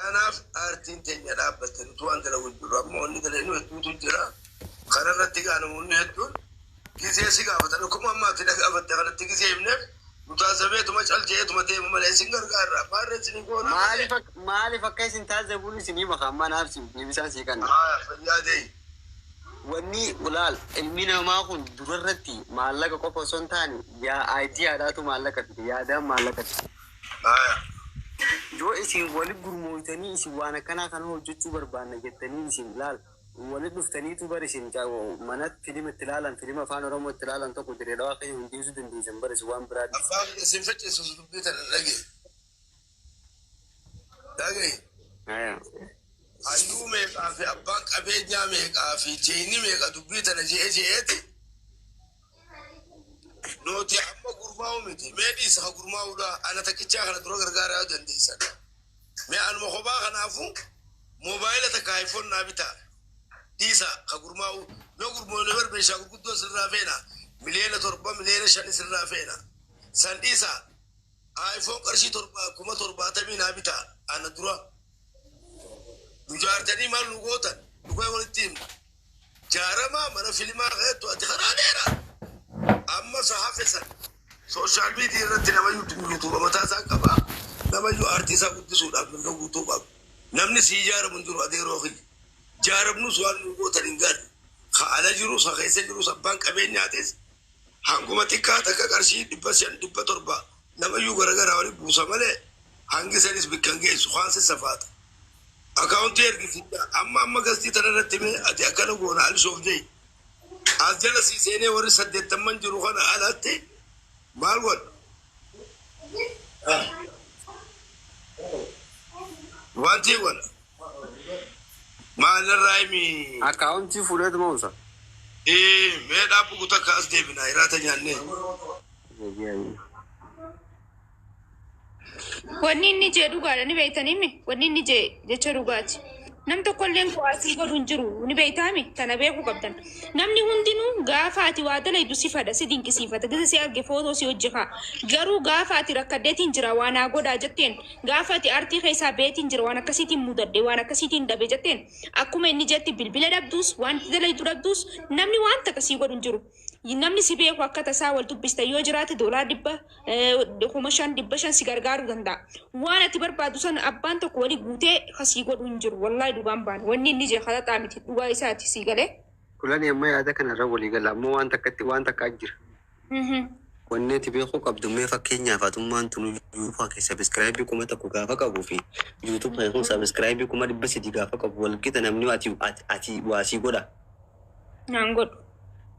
Kanaaf aartiin teenya dhaabbatte nuti waan dalagu jiru amma wanni dalagnu hedduutu jira. Kanarratti gaa namoonni hedduun gizee si gaafatan akkuma amma ati na gaafatte kanatti gizee himneef nu taazzabeetuma cal je'eetuma deema malee isin gargaarra maarree isinii goona malee. Maaliif akka maaliif akka isin taazzabuun isinii maka amma naaf si deebisaan sii kanna. Haa fayyaa ta'e. Wanni laal ilmi namaa kun durarratti maallaqa qofa osoo hin taane yaa ideadhaatu maallaqa fide yaadaan maallaqa fide. Haa. Yoo isin wali gurmooytanii isin waan akkanaa kana hojjechuu barbaanna jettanii isin laal wali dhuftaniitu bar isin mana filima itti ilaalan filima afaan Oromoo itti ilaalan tokko dirree dhawaa keessa hundeessuu dandeessan bar isin waan biraa dhiisa. Abbaan isin ficcisiisu dubbii tana dhagaye. Dhagaye. Haya. Hayyuu meeqaa fi abbaan qabeenyaa meeqaa fi jeeyni meeqa dubbii tana je'ee je'eeti. Nuti amma gurmaa'u miti. Mee dhiisa ka gurmaa'uudha. Ana takkichaa kana dura gargaaraa yoo dandeessan. Mee anuma kophaa kanaafu moobaayila takka iPhone naa bitaa. Dhiisa ka gurmaa'u. Yoo gurmoone bar meeshaa gurguddoo sirraa feena. 7 miliyoona 5 miliyoona sirraa feena. San dhiisa. iPhone qarshii 70,000 naa bitaa. Ana dura. Nu jaartanii maal nu gootan? Dhugaa walitti himna. Jaaramaa mana filimaa keessattu ati karaa dheeraa. Amma sa hafe san social media irratti nama YouTube mataa isaa qaba. Namayyuu aartii isaa guddisuudhaaf mirga guutuu qaba. Namni si ijaaramu hin jiru adeeroo kiyya. Jaaramnus waan nu gootan hin gaadhu. Ka ala jirus ka keessa jirus abbaan qabeenyaatis hanguma xiqqaa takka qarshii 500 700 namayyuu garagaraa walitti buusa malee hangi sanis bikka hin geessu kaan sassafaata. Akaawuntii ergisiidha. Amma amma gastii tana irratti mee ati akkana goona alishoof jee. As jala sii seenee warri 80 jiru kana alatti maal godha? Wanti godha. Maal irraa himi? Akkaawuntii fuudheetuma usa. Ee mee dhaabbu kutaa as deebina hiraata nyaannee. Wanni inni jee dhugaadha ni beektaniimi. Wanni inni jee jecha dhugaati. Nam tokkolleen kuwaasii godhu hin jiru ni beektaami. Tana beekuu qabdan. Namni hundinuu gaafa ati waa dalaydu si fada si dinqisiifata. Gisa si arge footoo si hojjefa. Garuu gaafa ati rakkaddeetiin jira waan haa godhaa jetteen gaafa ati aartii keessaa beetiin jira waan akkasiitiin mudadhe waan akkasiitiin dhabe jetteen akkuma inni jetti bilbila dhabduus waan dalaydu dhabduus namni waan takka sii godhu hin jiru. Namni si beeku akka tasaa wal dubbista yoo jiraate $100 5,000 500 si gargaaruu danda'a. Waan ati barbaadu sana abbaan tokko walii guutee kasii godhu hin jiru. Wallaahi dhugaan baan. Wanni inni jee kalaxaa miti dhugaa isaati sii galee. Kulani amma yaada kanarra walii gala ammoo waan takkatti waan takkaa jira. Wanni ati beekuu qabdu mee fakkeenyaaf atummaan tun YouTube kee subscribe 1000 gaafa qabuu fi YouTube kee kun subscribe 300,000 gaafa qabu walqixa namni ati ati waasii godha. Naan godhu.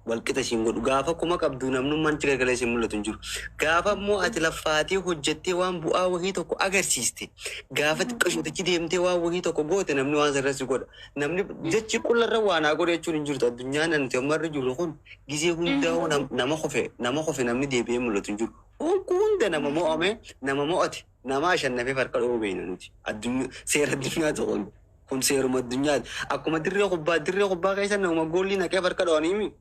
Walqixa siin godhu gaafa 1000 qabdu namnummaan achi garagalee siin mul'atu hin jiru. Gaafa immoo ati laffaatii hojjettee waan bu'aa wahii tokko agarsiiste gaafa xiqqashootichi deemtee waan wahii tokko goote namni waan sirra si godha. Namni jechi qullarra waan haa godhe jechuun hin jirtu. Addunyaan nuti amma irra jirru kun gizee hundaa'uu nama kufe namni deebi'ee mul'atu hin jiru. Hunda nama mo'ame nama mo'ate nama ashannafee farka dha'uu beekna nuti. Addunyaa seera addunyaa tokko kun seeruma addunyaati. Akkuma dirree kubbaa keessa nama goolii naqee farka dha'aniimi.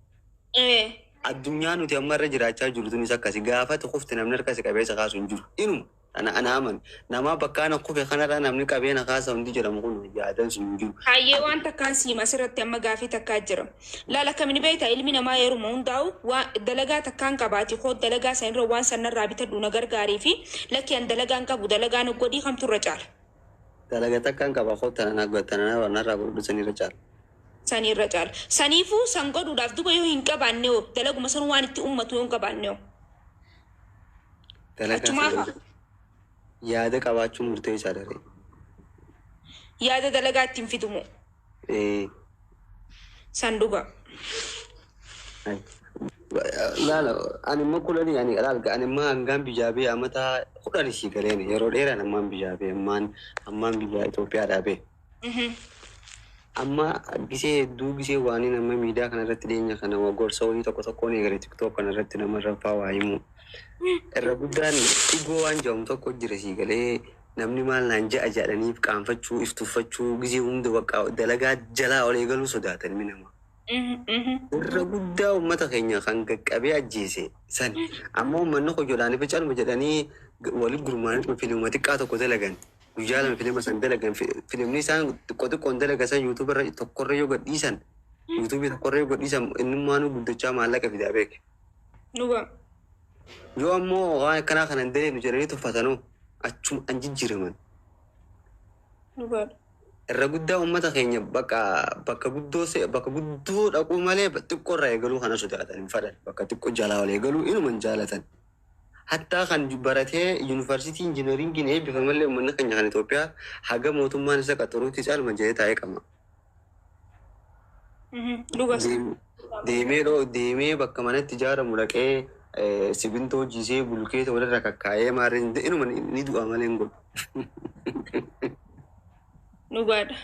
Addunyaa nuti amma irra jiraachaa jirru tunis akkasi gaafa kufte namni harka si qabee si kaasu hin jiru. Inuma ana ana aman nama bakka ana kufe kanarra namni qabee na kaasa hundi jedhamu kun yaadan sun hin jiru. Hayyee waan takkaan siima asirratti amma gaafii takkaa jira. Laala akkamiin beektaa ilmi namaa yeruma hundaa'u waan dalagaa takkaan qabaati koo dalagaa sanirra waan sanarraa bitadhu na gargaarii fi lakki an dalagaan qabu dalagaa na godhii kamtu irra caala. Dalagaa takkaan qaba koo tana na tana narraa godhu sanirra caala. Sanirra caala. Saniifuu san godhuudhaaf duba yoo hin qabaanne hoo dalaguma san waan itti ummatu yoo hin qabaanne hoo. Dalagaa Achumaa sana yaada qabaachuun murteessaadha ree. Yaada dalagaa ittiin fidumoo. San dhuga. Laala ani immoo kulanii ani laala ani immoo hangaan biyyaa bee amata 10 sii galeen yeroo dheeraan ammaan biyyaa bee ammaan biyya Itoophiyaadhaa bee. Amma gisee hedduu gisee waan nama miidiyaa kanarratti dhiyeenya kana gorsa wayii tokko tokkoon eegale TikTok kanarratti namarra faa waa himu. Irra guddaan dhigoo waan jedhamu tokko jira sii galee namni maal naan ja'a jedhaniif qaanfachuu iftuffachuu gisee hunda bakka dalagaa jalaa ol eegaluu sodaatan ilmi namaa. Irra guddaa uummata keenya kan qaqqabee ajjeese san amma uummanni hojjedhaan ifa calma jedhanii walitti gurmaa'anii filuma xiqqaa tokko dalagan. Guyyaa 2 filima san dalagan filimni isaan xiqqoo xiqqoon dalagan san YouTube irra tokkorra yoo gadhiisan YouTube tokkorra yoo gadhiisan innummaanuu guddachaa maallaqa fidaa beeke. Dhugaa. Yoo ammoo waan akkanaa kana hin daleenu jedhanii tuffatanoo achuma an jijjiiraman. Dhugaadha. Irra guddaa uummata keenya bakka bakka guddoo bakka guddoo dhaquu malee xiqqoo irraa eegaluu kana sodaatan hin fadhan. Bakka xiqqoo jalaa ol eegaluu inuma hin jaalatan. Hattaa kan baratee yuunivarsiitii injiinaringiin eebbifamallee uummanni keenya kan Itoophiyaa haga mootummaan isa qaxaruutti caaluma jedhee taa'ee qama. Dhugas. Deemee deemee bakka manatti ijaaramu dhaqee simintoo jiisee bulkeeta walirra kakkaa'ee maarreen inuma ni du'a malee hin godhu. Dhugaadha.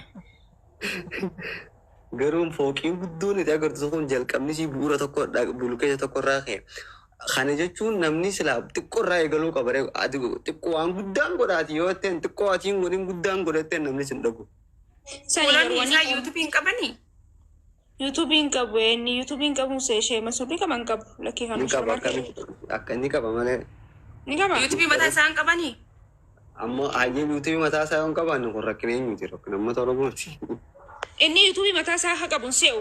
Garuu fooqiin guddoon itti agartu kun jalqabni isii bu'uura tokko bulkeeta tokko irraa ka'e. Kana jechuun namni silaa xiqqoo irraa eegaluu qaba. Ati xiqqoo waan guddaan godhaati yoo ta'e xiqqoo ati hin godhin guddaan godhattee namni sin dhabu. Sani Fuulaan garuu isaa wanni YouTube hin qabanii? YouTube hin qabu, inni YouTube hin qabu ishee masurrii qaban qabu lakkii kan Ni qaba akkamitti akka inni qaba malee. Ni qaba. YouTube mataa isaa hin qabanii? Ammoo hayyee YouTube mataa isaa yoo hin qabaanne kun rakkina eenyuti? Rakkina uummata Oromooti. Inni YouTube mataa isaa haa qabu se'u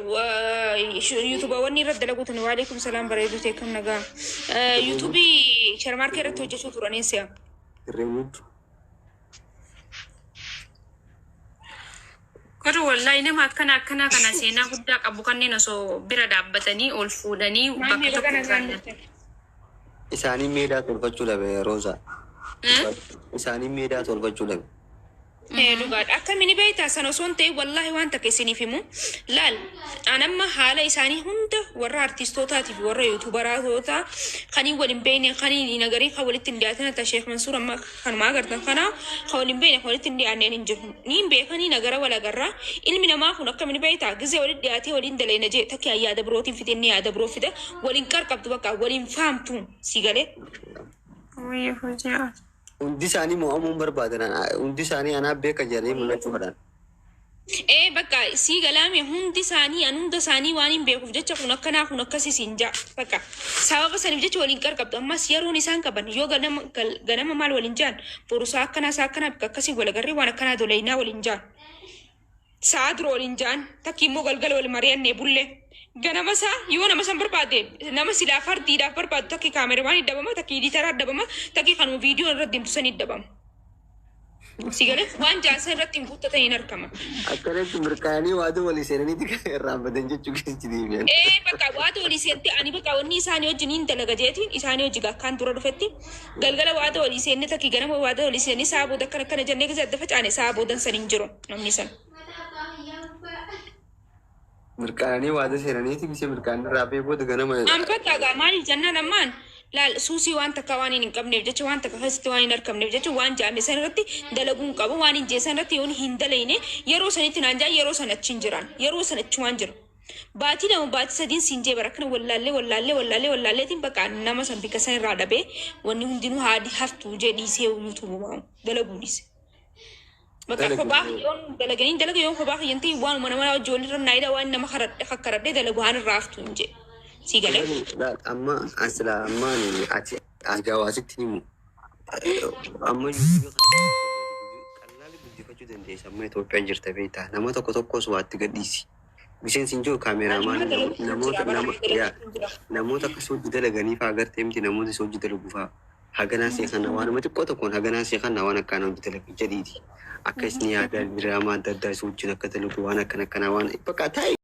YouTubeawwan irratti dalagu tuni. Waalaikum salaam, bareedu ta'e kam nagaa. YouTube Sharmaarkee irratti hojjechuu turaniin se'a. Dirree guddu. Garuu wallahi nama akkana akkanaa kana seenaa guddaa qabu kanneen osoo bira dhaabbatanii ol fuudhanii bakka Maamii tokko baga nagaan gahan. dhufte. Isaanii meedaa tolfachuu dhabe Rooza. Isaanii meedaa tolfachuu dhabe. Dhugaadha. Akkamiin beektaa sana osoo hin ta'in wallaahi waan takka isiniif himu. Laal, an amma haala isaanii hunda warra artiistootaatiif warra YouTuberoota kan wal hin beekne kan hin agarin kan walitti hin dhiyaatin hatta Sheekh Mansuur amma kanuma agartan kana kan wal hin beekne kan walitti hin dhiyaanneen hin jiru. Ni hin beekanii nagara wal agarraa. Ilmi namaa kun akkamiin beektaa gizee walitti dhiyaatee waliin daleena jee takka yaada birootiin fide inni yaada biroo fida waliin qarqabdu bakka waliin faamtuun si galee. Wayii hojii. Hundi isaanii mo'amuu hin barbaadan. Hundi isaanii anaaf beeka jedhanii mul'achuu fedhan. Ee, bakka sii galaame hundi isaanii an hunda isaanii waan hin beekuuf jecha kun akkanaa kun akkasii siin jaa bakka sababa saniif jecha waliin qarqabdu. Ammas yeroon isaan qaban yoo ganama ganama maal waliin jaan, boru isaa akkanaa isaa akkanaa bakka akkasii wal agarree waan akkanaa doleynaa waliin jaan, sa'a dura waliin jaan, takki immoo galgala wal mari'annee bullee ganama isaa yoo nama san barbaade nama silaa fardiidhaaf barbaadu takki cameraman dabama, takki editor dabama, takki kanuma viidiyoo irratti deemtu sanii dabama. Si galee waan jaansa irratti hin guuttatan hin argama. Akkanatti mirkaanii waatu walii seenaniiti kan irraanfatan jechuu keessatti deebi'an. Ee, bakka waata walii seente ani bakka wanni isaanii wajjin hin dalaga jeetiin isaanii hojii akkaan dura dhufetti galgala waata walii seenne, takki ganama waata walii seenne, saa booda akkana akkana jennee gisa adda facaane, saa boodan san hin jiru namni san. Mirkaanii waata seenaniiti bisee mirkaanii irraa booda ganama. An bakka gaa maaliif jennaan ammaan laal suusii waan takka waan hin qabneef jecha waan takka keessatti waan hin argamneef jecha waan jaame san irratti dalaguu hin qabu, waan hin jeesan irratti yoon hin dalayne yeroo sanitti naan jaa, yeroo san achi hin jiran, yeroo san achumaan jira. Baatii 2 baatii 3n siin jee bara akkana wallaallee wallaallee wallaallee wallaalleetiin bakka nama san bikka san irraa dhabee wanni hundinuu haadi haftuu jee dhiisee YouTubeumaa dalaguu dhiise. Bakka kophaa yoon dalaganii dalaga yoon kophaa kiyyan ta'e waanuma nama wajji walirra naayida waan nama kakkaradhee dalagu haan irraa haftuu hin jee. Sii galee. Amma asila amma ani ati as gawaasitti himu. Amma YouTube kana qallaali guddifachuu dandeessa. Amma Itoophiyaan jirta beektaa. Nama tokko tokkos waatti gadhiisi. Miseensi hin jiru cameraman namoota nama yaa namoota akkas hojii dalaganii fa'aa agartee miti, namoota isa hojii dalagu fa'aa haganaa see kana waanuma xiqqoo tokkoon haganaa see kana waan akkaan hojii dalagu jedhiiti. Akka isin yaada diraamaa adda addaa isa wajjin akka dalagu waan akkana akkanaa waan bakka taa'e.